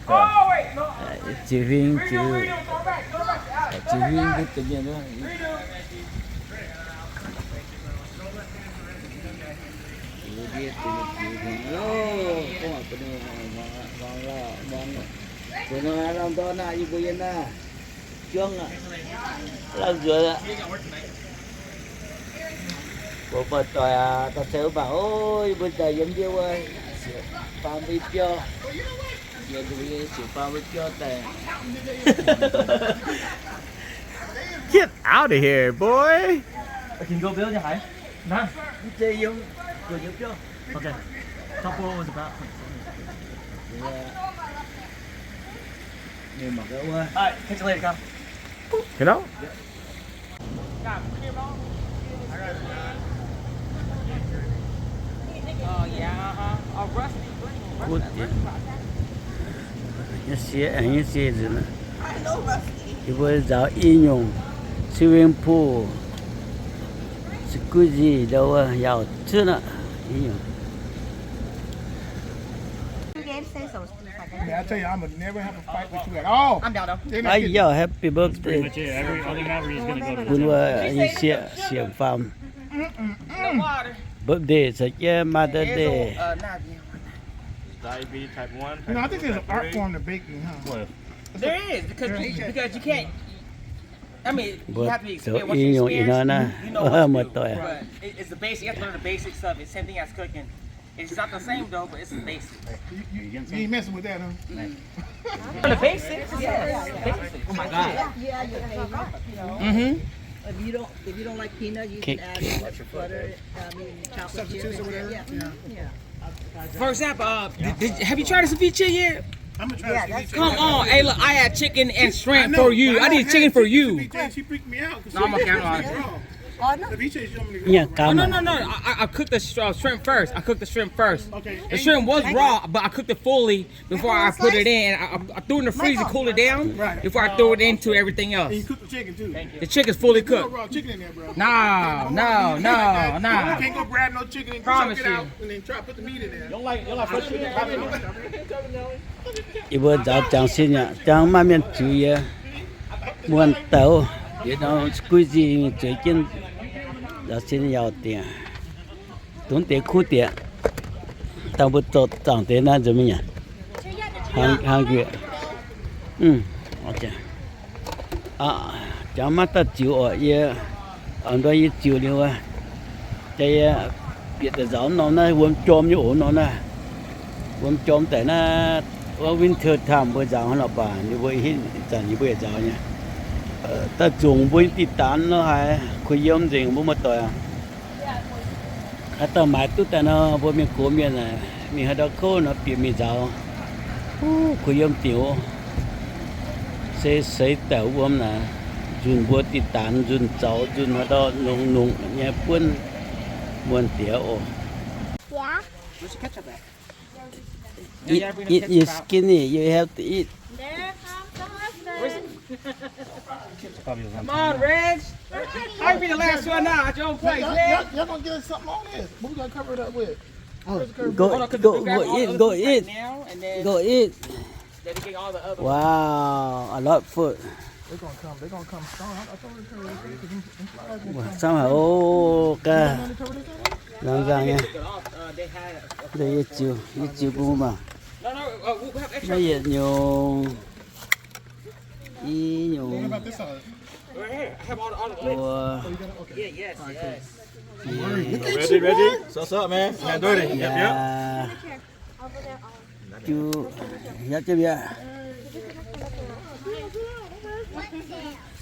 Ziux huing, ziux, ziux huing mbuo deix mienh wuov. Ziux ndiev deix mienh ziux huing, o, gorngv mbuo nor, mbuo nor lamh ndorn naaiv, yie mbuo yiem naaiv juangv aqv, lamh nzuonx aqv. Mbuo buatc doic aac, dorh cai wuov baac, o, yie mbuo daaih yiem ndiev wuov, siec faam mbuo nyei biauv. Get out of here, boy! I can go build your house. Nah. Okay. Top four was about. All right, catch you later, Kyle. Hello? Kuv deix. Nyei sie, aengx nyei sie nzunc. Yie mbuo nzaaux i nyungc, swimming pool, jacuzzi ndau wuov, yaauc cuotv aqv, i nyungc. Hey, I tell you, I'm gonna never have a fight with you at all. I'm down though. Aa yauh, happy birthday. Pretty much it. Every other night we're just gonna go to the gym. Bun wuov nyei sieqv, sieqv faam. Birthday caux jienv Mother's Day. Diabetes type one, type two, type three. No, I think there's an art form to baking, huh? What? There is, because you, because you can't, I mean, you have to be experienced. Once you're experienced, you know what to do. But it, it's the basic. You have to learn the basics of it. Same thing as cooking. It's not the same though, but it's the basics. You, you, you ain't messing with that, huh? Mm. The basics, yes. Basics. Oh my God. Yeah, yeah, yeah. Mm-hmm. If you don't, if you don't like peanut, you can add butter, I mean, chocolate chips or whatever. Yeah. Yeah. For example, uh, did, did, have you tried a ceviche yet? I'm gonna try ceviche. Come on, hey, look, I had chicken and shrimp for you. I did chicken for you. She freaked me out 'cause she freaked me out. No, I'm okay, I'm all right. Ceviche is normally raw. No, no, no, no. I, I, I cooked the sh-, uh, shrimp first. I cooked the shrimp first. Okay. The shrimp was raw, but I cooked it fully before I put it in. I, I, I threw it in the freezer, cool it down before I throw it into everything else. And you cooked the chicken too. The chicken's fully cooked. You put raw chicken in there, bro. No, no, no, no. You can't go grab no chicken and chop it out and then try to put the meat in there. You don't like, you don't like fresh chicken? Yie mbuo nzaaux ziangx sin aqv, ziangx maaih mienh ziux yie muonc douh, yietc norm squeeze zueiz jienv nzaaux sin yaac dingc. Dongh deix kuv diex, dangh mbuo zoux zaangc deix naaiv nzunc mingh aqv. Hnangv, hnangv njiec. Aa, jangx maiv daaih ziux orqc, yie, aa, nduov yie ziux liuz wuov, jaa yie bieqc daaih nzaaux norm naaiv wuom jorm nyei oc, norm naaiv wuom jorm daaih naaiv, wuov winter time mbuo nzaaux hnangv nor baac ninh mbuo hitv zanc yie mbuo yaac nzaaux nyei. Daaih zungc mbuo nyei diqc daanx nor haiz kuh yiem nzengc mbuo muoz-doic aac. Haaix dauh maaiz duqv daaih nor, mbuo mienh gox mienh aah, mingh haaix ndau kouv nor bieqc mingh nzaaux. Kuh yiem dingc oc. Se seix daaih wuom naaic, nzunc mbuo diqc daanx, nzunc zaux, nzunc haaix ndau nongx nongx nyei buonv muonh diex oc. Eat, eat, you skinny, you have to eat. There comes the husband. Come on, Reg. I'll be the last one out at your own place, man. Y'all, y'all, y'all gonna get something on this. What we gonna cover it up with? Go, go, go eat, go eat. Go eat. Wow, a lot of food. They gonna come, they gonna come strong. I, I told them to cover this up. Wow, some are, oh, God. Laengz zaangc nyei. Yie ziux, yie ziux bun mbuo mangc. Naaiv yietc nyungc, i nyungc, mbuo, ready, ready. What's up, man? Yep, yep. Juv, yaac jienv mi'aqv.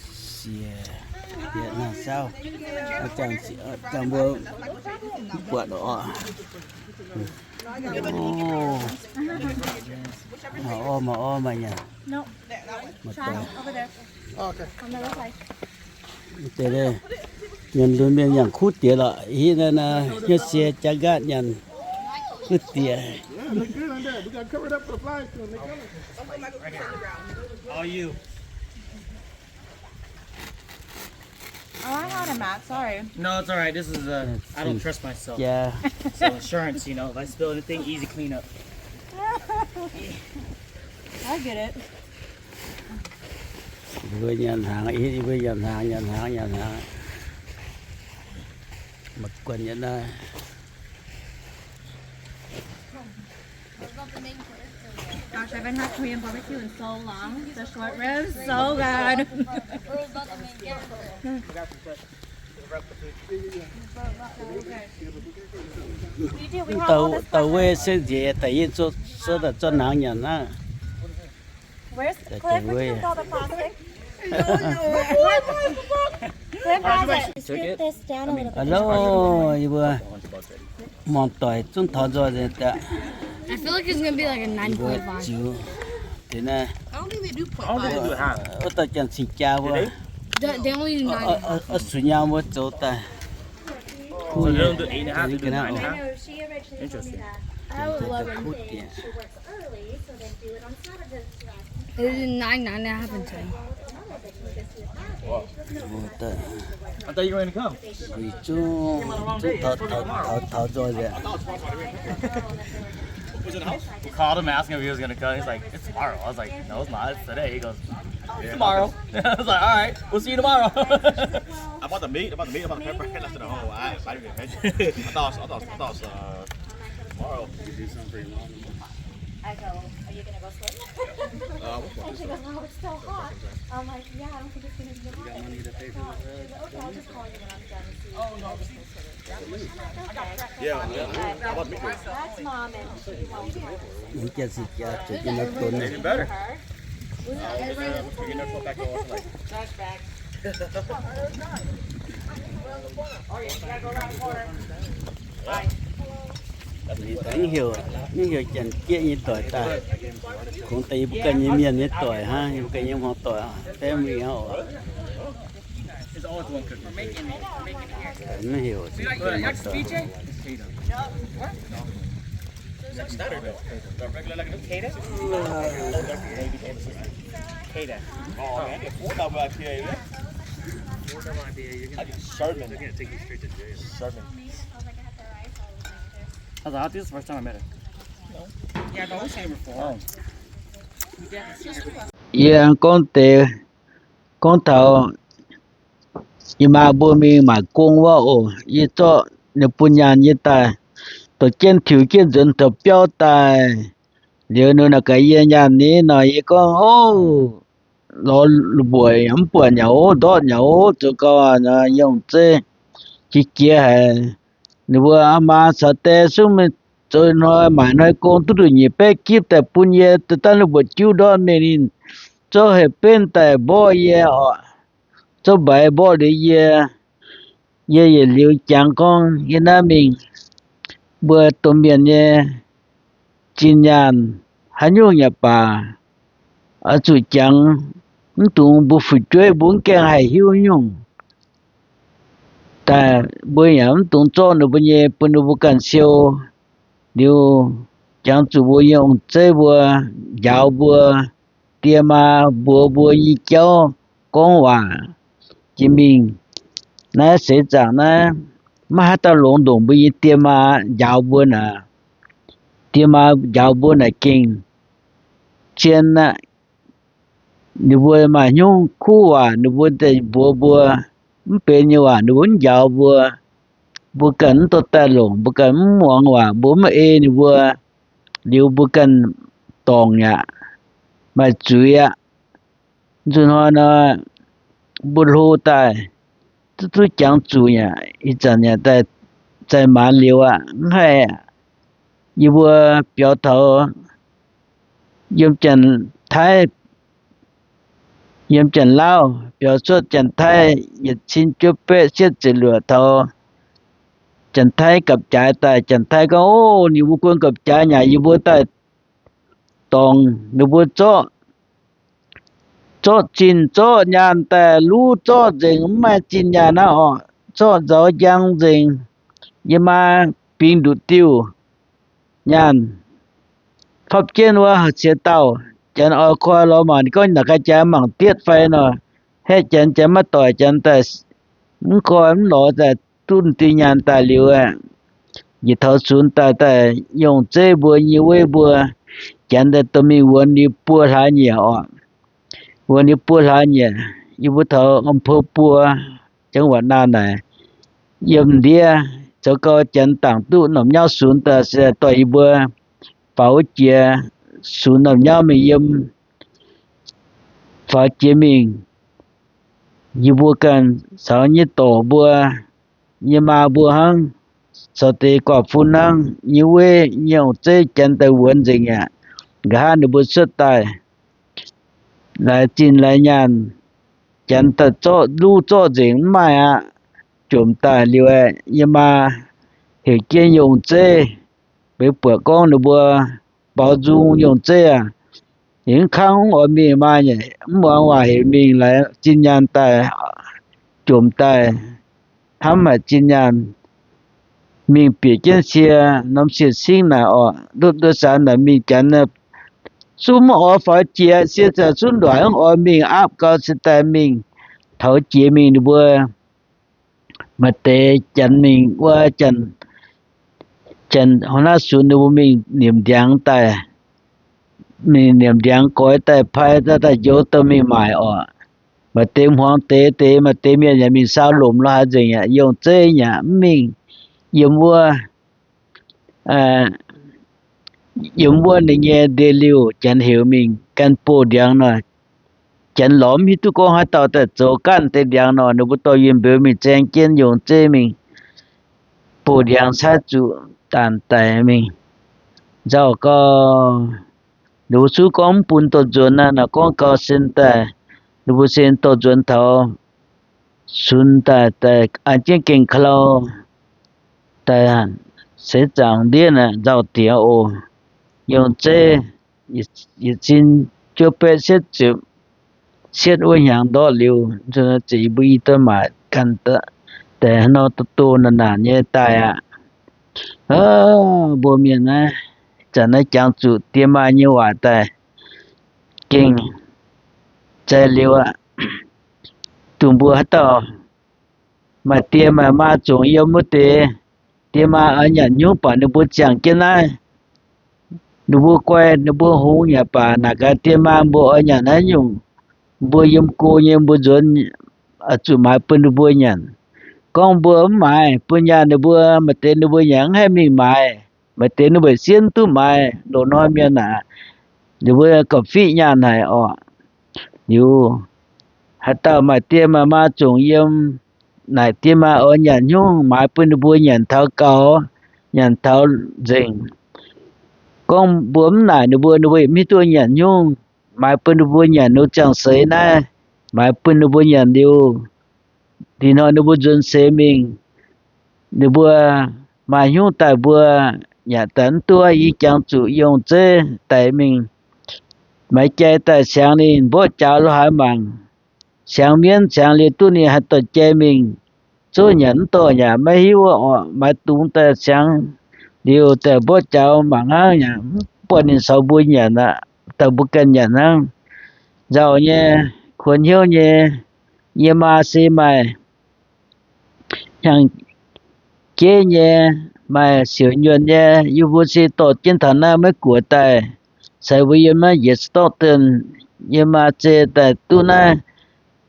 Siex, yietc naaiv sauv, jangx, jangx mbuo buatc oc. Mangc orv, mangc orv maaih nyanc. Mangc doic. Deix nyanc lunx mienh yangh kuv diex lorqc. Hitv naaiv naaiv hnyouv sie jaa nqaatv nyanc kuv diex. Oh, I had a mat. Sorry. No, it's all right. This is, uh, I don't trust myself. Yeah. So insurance, you know, if I spill anything, easy cleanup. I I get it. Yie mbuo nyanc hnaangx, yie mbuo nyanc hnaangx, nyanc hnaangx, nyanc hnaangx. Maiv guanh nyei naaiv. Gosh, I haven't had Korean barbecue in so long. The short ribs, so good. Dauh weih se nziex daaih yie zuov, zuov nangx nyanc naaiv. Where's Cliff? Where's all the plastic? Cliff has it. Scoot this down a little bit. Hello, yie mbuo muangx doic zungv taux nzoih nzengc daaih. I feel like it's gonna be like a nine point five. Ziux deix naaiv. I don't think they do point five. Wuov dauh janx cing-jaa mbuo. They, they only do nine and a half. Oix zuqc nyaam mbuo zoux daaih. So they don't do eight and a half, they do nine and a half? Interesting. I would love it. It is nine, nine and a half, and ten. I thought you were gonna come. Zungv taux, taux, taux nzoih liuz. We called him, asked him if he was gonna come. He's like, "It's tomorrow." I was like, "No, it's not. It's today." He goes, "Oh, it's tomorrow." I was like, "All right, we'll see you tomorrow." I bought the meat, I bought the meat, I bought the pepper. I said, "Oh, I, I didn't mention it." I thought, I thought, I thought, uh, tomorrow. You do something for your mom. I go, "Are you gonna go swim?" Uh, we'll swim. And she goes, "Oh, it's so hot." I'm like, "Yeah, I don't think it's gonna be hot." You got money to pay for this? She's like, "Okay, I'll just call you when I'm done and see if you guys are still swimming." Yeah, yeah. That's mom and she helps her. Mv jaax sic jaax zuqc jienv naaiv donx naaiv. Even better. Uh, we're gonna put back on, like, Mv heuc, mv heuc janx-jieqv nyei doic daaih. Kungx daaih yie mbuo ganh nyei mienh nyei doic hnangv, yie mbuo ganh nyei hmuangx doic, family hnangv oc. Mv heuc. Next Saturday. The regular, like, Kata? Kata. Oh, man, I get four thousand out here, man. I get Sherman. Sherman. I thought this is the first time I met her. Yeah, I've always seen her before. Oh. Yie gorngv deix, gorngv taux yie maa mbuo mingh maaic gong wuov oc, yie zorqv ninh bun nyaanh yie daaih, dorh jienv tiux jienv nzuonx taux biauv daaih. Liuz ninh naaic gaax yie nyaanh ni nor, yie gorngv, ov, lorz mbuoqc yaac mv buatc nyei ov, ndortv nyei ov, zoux gau aqv, yie ong-zeiv jiex jiex haic. Ninh mbuo aa maa caux die sung mingh zoux hnoi maaic hnoi gong duqv nduqc nyic baeqv gipv daaih bun yie, daaih dangh ninh mbuo jiuv ndortv mingh ninh zouv hec benv daaih mborqv yie oc. Zouv mbaix mborqv liuz yie, yie yietc liuz jangx gorngv yie naaiv mingh mbuo domh mienh nyei zinh nyaanh haaix nyungc yaac baac, oix zuqc jangx, mv dungx mbuo fu'jueiv mbuo mv gaengh haih hiuv nyungc. Daaih mbuo yaac mv dungx zorqv ninh mbuo nyei bun ninh mbuo ganh siou. Liuz jangx zuqc mbuo nyei ong-zeiv mbuo, njaaux mbuo, die maa mbuox mbuo nyei jauv gorngv waac jiex mingh. Naaiv seix zaangc naaiv maiv haaix dauh longx ndongc mbuo nyei die maa njaaux mbuo naaic. Die maa njaaux mbuo naaic gengh zien aqv. Ninh mbuo maaih hnyouv kuv waac ninh mbuo daaih mbuox mbuo, mv benx nyei waac ninh mbuo mv njaaux mbuo. Mbuo ganh mv dorh daaih longc, mbuo ganh mv muangx waac, mbuo mv ei ninh mbuo, liuz mbuo ganh dorngc yaac maaih zuiz aqv. Nzuqc hnoi nor, mbuo hlo daaih, duqv duqv jangx zuqc yaac ih zanc yaac daaih zaih maanz liuz aqv, mv haih. Yie mbuo biaux taux yiem Janx-Taiv, yiem Janx-Lauv biaux cuotv Janx-Taiv yietc cin juov baeqv cietv ziepc luoqc taux Janx-Taiv gapv-jaaix daaih. Janx-Taiv gorngv, ov, ninh mbuo guon gapv-jaaix yaac yie mbuo daaih dorngc ninh mbuo zorqv, zorqv zinh zorqv nyaanh daaih luv zorqv nzengc, mv maaih zinh nyaanh aqv oc. Zorqv nzauz njang nzengc. Yie maa bingx nduqc diuh nyaanh, hopv jienv wuov ciex dauh. Janx oix koi lorz mangc, ninh gorngv naaic ga'jaax mangc dietv fai nor, haeqv janx, janx maiv doic, janx daaih mv koi mv lorz daaih duqv diuh nyaanh daaih liuz, njiec taux sunx daaih, daaih yie ong-zeiv mbuo, yie weiv mbuo, Janx daaih dorh mingh wuonx liuz buo hlaax nyieqc oc. Wuonx liuz buo hlaax nyieqc, yie mbuo taux อำเภอปัว จังหวัดน่าน naaic, yiem ndiev zoux gau Janx dangc duqv norm nyauv sunx daaih se dorh yie mbuo faaux jiex sunx norm nyauv mingh yiem, faaux jiex mingh. Yie mbuo ganh caux nyei dorc mbuo, nyei maa mbuo hnangv, caux deix guaax fun hnangv, nyei weiv nyei ong-zeiv Janx daaih wuonx nzengc aqv. Nqa'haav ninh mbuo cuotv daaih, laaix zinh laaix nyaanh, Janx daaih zorqv luv zorqv nzengc mv maaih aqv. Jomc daaih liuz, nyei maa heuc jienv nyei ong-zeiv, beiv buatc gorngv ninh mbuo baaux nzung nyei ong-zeiv aac, heuc mv kangv mv oix mingh maa, mv muangx waac heuc mingh laaix zinh nyaanh daaih, jomc daaih, hnamv haic zinh nyaanh, mingh bieqc jienv cie norm cie singv naaic oc, ndutv ndutv saanx naaic mingh Janx, zungv mv oix faaux jiex, cie zac zungv nduaic mv oix mingh, aapv gau se daaih mingh, taux jiex mingh ninh mbuo maaih deix Janx mingh wuov, Janx, Janx hnangv naaiv sunx ninh mbuo mingh niemc ndiangx daaih, mingh niemc ndiangx goix daaih pai daaih, daaih njoux dorh mingh maaic oc. Maaih deix hmuangx deix deix, maaih deix mienh yaac mingh saau lomc lo haaix nzengc aqv, yie ong-zeiv yaac mv mingh. Yiem wuov, yiem wuov ninh nyei ndie-liuh Janx heuc mingh gan boh ndiangx nor, Janx lorz mv hiuv duqv gorngv haaix dauh daaih zoux ganh deix ndiangx nor, ninh mbuo dorh yunh mbeux mingh zaeng jienv yie ong-zeiv mingh boh ndiangx caaiv zuqc daanh daic mingh. Nzauh gau, ninh mbuo suv gorngv mv bun dorh nzuonx naaiv, naaic gorngv gau sin daaih, ninh mbuo sin dorh nzuonx taux sunx daaih, daaih an jienv gengh ka'lau daaih, seix zaangc ndiev naaic nzauh diex oc. Yie ong-zeiv yietc cin juov baeqv cietv ziepc cietv wuov hnyangx ndortv liuz, ziouc mbuo i duqv maaic ganh daaih haaix nor, doh doh naanc naanc nyei daaih aqv. Mbuo mienh naaiv, zanc naaiv jangx zuqc die maa nyei waac daaih, gengh zaih liuz aqv. Dongh mbuo haaix dauh maaih die maaih maa zongc yiem wuov deix, die maa oix nyanc hnyouv baac ninh mbuo ziangh jienv naaiv, ninh mbuo guai ninh mbuo hungx yaac baac, naaic gaax die maa mbuo oix nyanc haaix nyungc, mbuo yiem go nyei mbuo nzuonx zuqc maaiz bun ninh mbuo nyanc. Gorngv mbuo mv maaiz bun nyaanh ninh mbuo, maaih deix ninh mbuo yaac mv haih mingh maaiz, maaih deix ninh mbuo sienv duqv maaiz loz-hnoi mienh aac, ninh mbuo gauh fiqv nyaanh haic orqc. Liuz, haaix dauh maaih die maaih maa zongc yiem, naaic die maa oix nyanc hnyouv maaiz bun ninh mbuo nyanc taux gaux, nyanc taux nzengc. Gorngv mbuo mv naaic ninh mbuo, ninh mbuo yaac mv hiuv duqv nyanc hnyouv maaiz bun ninh mbuo nyanc. Ninh ziangh seix naaiv maaiz bun ninh mbuo nyanc liuz, dih hnoi ninh mbuo nzuonx seix mingh, ninh mbuo maaih hnyouv daaih mbuo yaac daaih mv duqv. Yie jangx zuqc yie ong-zeiv daic mingh, maiv jai daaih siangx ninh mborqv jaux lo haaix mangc, siangx mienv siangx liuz duqv ninh haih dorh jai mingh, zouv nyanc mv dorh yaac maiv hiuv orqc. Maiv dungx daaih siangx liuz daaih mborqv jaux mangc hnangv yaac mv buatc ninh caux mbuo nyanc aqv, daaih mbuo ganh nyanc hnangv. Nzauh nyei, kuonx hnyouv nyei, yie maa se maaih hnyangx jeiv nyei, maaih siouc nyuonh nyei, yie mbuo se dorh jienv taux naaiv Meiv Guoqv daaih, caux mbuo yiem naaiv njiec Stockton, yie maa zei daaih duqv naaiv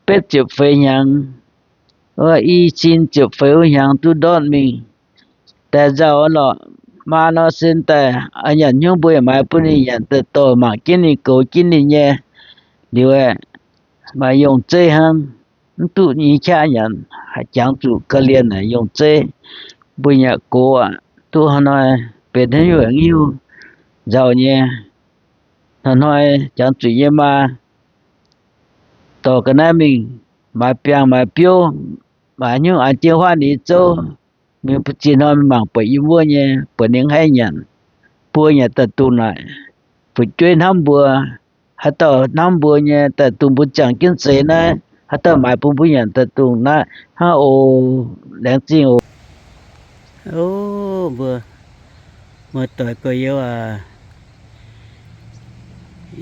betv ziepc feix hnyangx, i cin ziepc feix wuov hnyangx duqv ndortv mingh. Daaih nzauh lorqc, maa nor sin daaih oix nyanc hnyouv mbuo yaac maaiz bun ninh nyanc daaih dorh mangc jienv ninh goux jienv ninh nyei. Liuz aeqv, maaih yie ong-zeiv hnangv, mv duqv nyei qaqv nyanc, haiz jangx zuqc ga'lienh naaic yie ong-zeiv. Mbuo yaac gox aqv, duqv hnoi-hnoi benx haaix nyungc hiuv nzauh nyei. Hnoi-hnoi jangx zuqc yie maa dorh ga'naaiv mingh maaiz biangh maaiz biouv, maaiz hnyouv an jienv huaav ninh zouv, mingh ba'ziex hnoi mingh mangc buatc yiem wuov nyei, buatc ninh mv haih nyanc, buo nyanc daaih dungh naaic, fu'jueiv hnamv mbuo, haaix dauh hnamv mbuo nyei daaih dungh mbuo ziangh jienv zeix naaiv, haaix dauh maaiz bun mbuo nyanc daaih dungh naaiv hnangv oc. Laengz zingh oc. O, mbuo muoz-doic gorx-youz aac,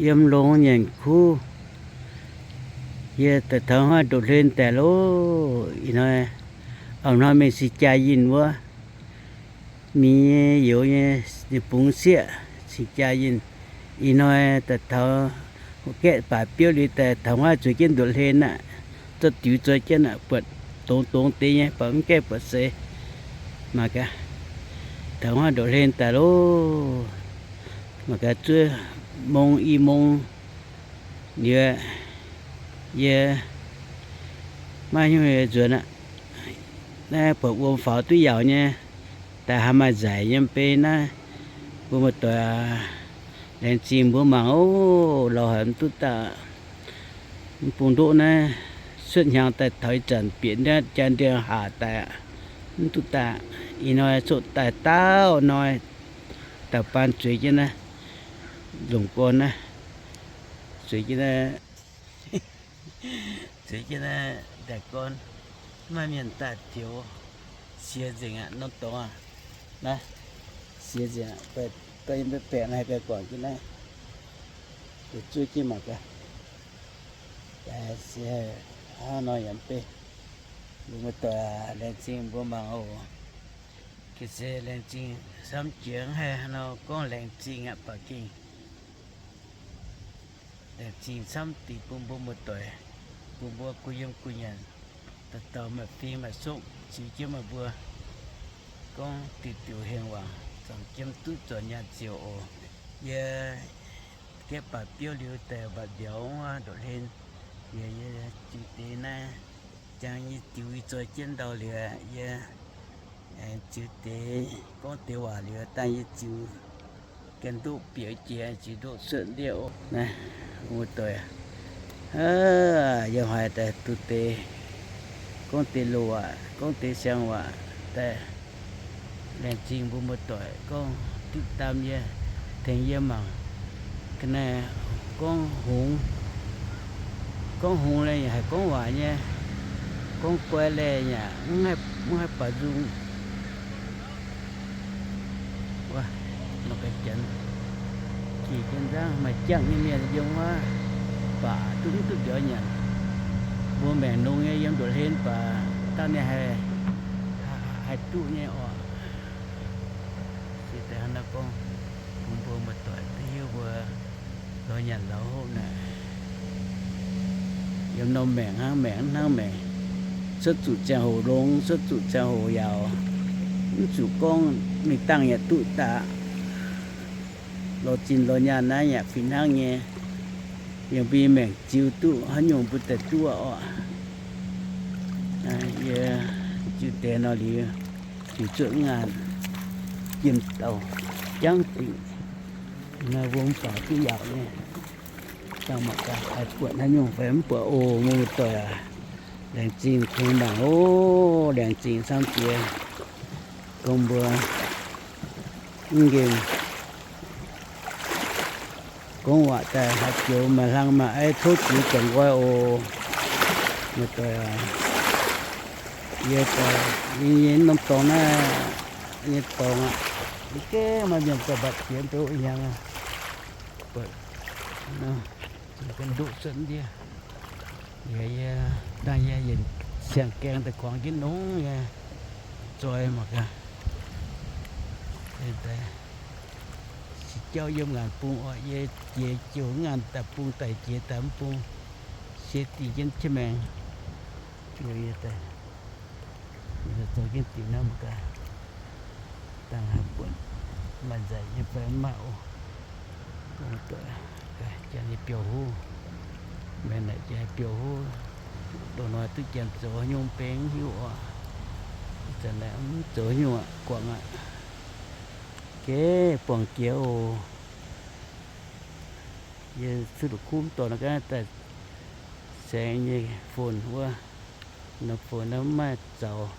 yiem longx nyanc kuv, yie daaih taux haaix ndoqv hlen daaih loh. Ih hnoi, a'hnoi mingh cing-jaa yinh wuov, mingh nyei youz nyei, ninh bungx sieqv cing-jaa yinh. Ih hnoi daaih taux gaeqv baac biouv liuz daaih taux haav zueiz jienv nduqc hlen aqv. Zorqv diux zoi jienv aqv, buatc dongz dongz deix nyei, baac mv gaengh buatc seix. Mangc gaax, taux haav nduqc hlen daaih loh. Mangc gaax zuov mong i mong liuz, yie maiv hnyouv nzuonx aqv. Naaiv buatc wuom faaux duqv yaauc nyei, daaih haaix maaih nzaic nyei mv bei naaiv, mbuo muoz-doic, laengz zingh mbuo mangc oc. Lorz haic mv duqv daaih, mv bung ndoqv naaiv cuotv hnyangx daaih taux ih zanc bieqc naaiv jaa-ndie haac daaih aqv, mv duqv daaih. Ih hnoi coqv daaih daauh hnoi, daaih baan zueiz jienv naaiv, longc gorn naaiv, zueiz jienv naaiv, zueiz jienv naaiv ndaangc gorn, maiv maaih mienh daaih tioux, siex nzengc aqv, norm dorngx aqv. Naaiv siex nzengc aqv, dorh yie mv baengc haih guangc jienv naaiv, zuov jienv mangc gaax. Hnangv nor yaac mv bei, mbuo muoz-doic, laengz zingh mbuo mangc oc. Ga'sie laengz zingh camv jiex, haih haaix nor gorngv laengz zingh aqv baac gengh laengz zingh camv diqc bun mbuo muoz-doic, bun mbuo guh yiem guh nyanc, dauh dauh maaih fing maaih sokv ziux jienv meih mbuo. Gorngv diuc diuc hengx waangc, zaangc jiem duqv zuqc nyaah ziouc oc. Yie gaeqv baac biouv liuz daaih mbatc mbiauz wuov ndoqv hlen, yie, yie ziux deix naaiv, jangx yie ziux i zoi jienv ndau liuz, yie ziux deix gorngv deix waac liuz, dangh yie ziux ganh ndoqv bieqc jiex, ziux ndoqv cuotv ndiev oc. Naaiv, muoz-doic, yiem haaix daaih duqv deix, gorngv deix loz waac, gorngv deix siang waac daaih, laengz zingh mbuo muoz-doic gorngv diqv daam yie, tengx yie mangc. Ga'naaiv gorngv hngongx, gorngv hngongx laeh yaac haih gorngv waac nyei, gorngv guai laeh yaac mv haih baaux nzung. Wuov, mangc gaax janx, jiex jienv nzangv maaih jangv nyei mienh yiem wuov, baac duqv mv duqv mbiauz nyanc. Mbuo maengc nongx nyei yiem nduqc hlen baac dangh ninh haih, haih duqv nyei oc. Se daaih hnangv naaiv gorngv, bun mbuo muoz-doic duqv hiuv mbuo lorz nyanc lorz hopv naaic, yiem norm maengc hnangv maengc hnangv maengc, cuotv zuqc ziangh hoc longx, cuotv zuqc ziangh hoc yaauc, mv zuqc gorngv mingh dangh yaac duqv daaih. Lorz zinh lorz nyaanh naaiv yaac fih hnangv nyei. Yiem mbuo maengc ziux duqv haaix nyungc mbuo daaih duqv oc. Yie ziux deix nor liuz, ziux cuotv ngaanh jiem dauh jangv dingc. Naaiv wuom faaux duqv yaauc nyei. Dangh mangc gaax haih buatc haaix nyungc fai mv buatc oc, muoz-doic aac. Laengz zingh tengx mangc oc, laengz zingh camv jiex. Gorngv mbuo mv nqemh gorngv waac daaih haaix joux maaih hlang maaih aiv tov ziux ziangx nqoi oc. Muoz-doic aac, yie daaih yie nyei norm dorngx naaiv, nyei dorngx aqv, mv gaengh maaih mienh daaih mbatc jiex mbuo hnyangx aqv. Buatc ndoqv cuotv ndiev. Yie, yie dangh yie yienc siang-gaeng daaih kuangx jienv nongx nyei zoi mangc gaax. Si jauv yiem ngaanc bung oc, yie jiex jiouc ngaanc daaih bung daaih jiex daaih mv bung, sie dingh jienv jienv maengx. Yie daaih zoux jienv diuc naaiv mangc gaax. Dangh haaix buonc maaih nzaic nyei fai mv maaih oc. Janx nyei biouv-huv, maengx naaic janx biouv-huv, loz-hnoi duqv janx zoux haaix nyungc beng mv hiuv oc. Ih zanc naaic mv zoux haaix nyungc aqv, guangc aqv. Geh buangh jiex oc. Yie cuotv la'kuv mv dorh naaiv gaav daaih saeng nyei phone wuov, norm phone naaiv mv maaih zaux.